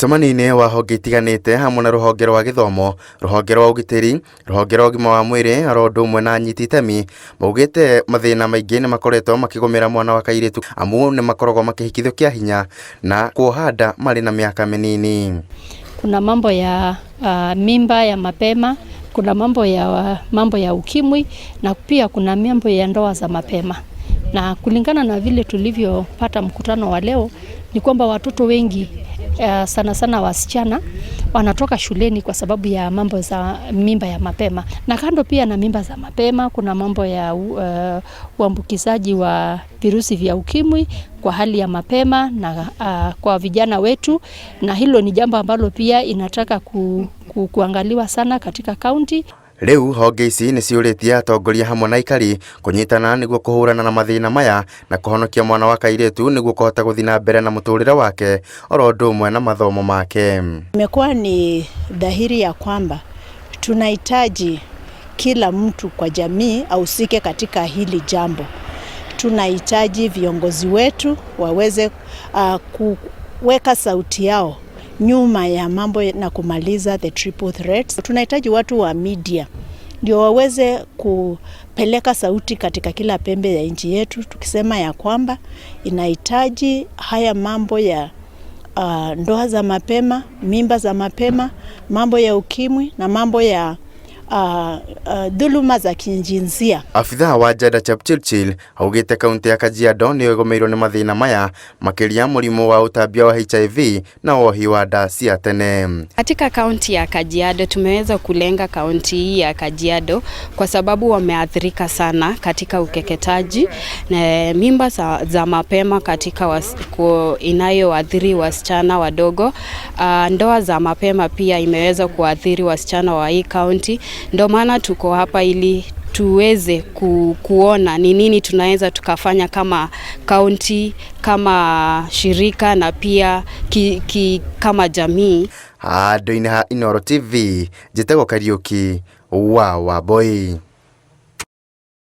Mũcemanio-inĩ wa honge itiganĩte hamwe na rũhonge rwa gĩthomo, rũhonge rwa ũgitĩri, rũhonge rwa ũgima wa mwĩrĩ oro ũndũ ũmwe na anyiti itemi maugĩte mathĩna maingĩ nĩ makoretwo makĩgũmĩra mwana wa kairĩtu amu nĩ makoragwo makĩhikithio kĩa hinya na kuoha nda marĩ na mĩaka mĩnini. Kuna mambo ya mimba ya mapema, kuna mambo ya ukimwi na pia kuna mambo ya ndoa za mapema. Na kulingana na vile tulivyopata mkutano wa leo ni kwamba watoto wengi, sana sana wasichana, wanatoka shuleni kwa sababu ya mambo za mimba ya mapema. Na kando pia na mimba za mapema, kuna mambo ya uambukizaji wa virusi vya ukimwi kwa hali ya mapema na kwa vijana wetu, na hilo ni jambo ambalo pia inataka kuangaliwa sana katika kaunti. Rĩu honge ici nĩ ciũrĩtie atongoria hamwe na aikari kũnyitana nĩguo kũhũrana na mathĩna maya na kũhonokia mwana wa kairĩtu nĩguo kũhota gũthiĩ na mbere na mũtũrĩre wake oro ũndũ ũmwe na mathomo make. Imekuwa ni dhahiri ya kwamba tunahitaji kila mtu kwa jamii ahusike katika hili jambo. Tunahitaji viongozi wetu waweze kuweka sauti yao nyuma ya mambo na kumaliza the triple threats. Tunahitaji watu wa media ndio waweze kupeleka sauti katika kila pembe ya nchi yetu, tukisema ya kwamba inahitaji haya mambo ya ndoa za mapema, mimba za mapema, mambo ya ukimwi na mambo ya dhuluma za kijinsia. Abithaa wa gender Chepchirchir augĩte kaunti ya Kajiado nĩyo ĩgũmĩirwo nĩ mathĩna maya makĩria mũrimũ wa ũtambia wa HIV na wohi wa nda cia tene. Katika kaunti ya Kajiado, tumeweza kulenga kaunti hii ya Kajiado kwa sababu wameathirika sana katika ukeketaji na mimba za mapema katika inayoathiri wasichana wadogo. Ndoa za mapema pia imeweza kuathiri wasichana wa hii kaunti. Ndio maana tuko hapa ili tuweze kuona ni nini tunaweza tukafanya kama kaunti, kama shirika na pia kama jamii. Handũ-inĩ ha Inooro TV, njĩtagwo Kariũki wa Wambui.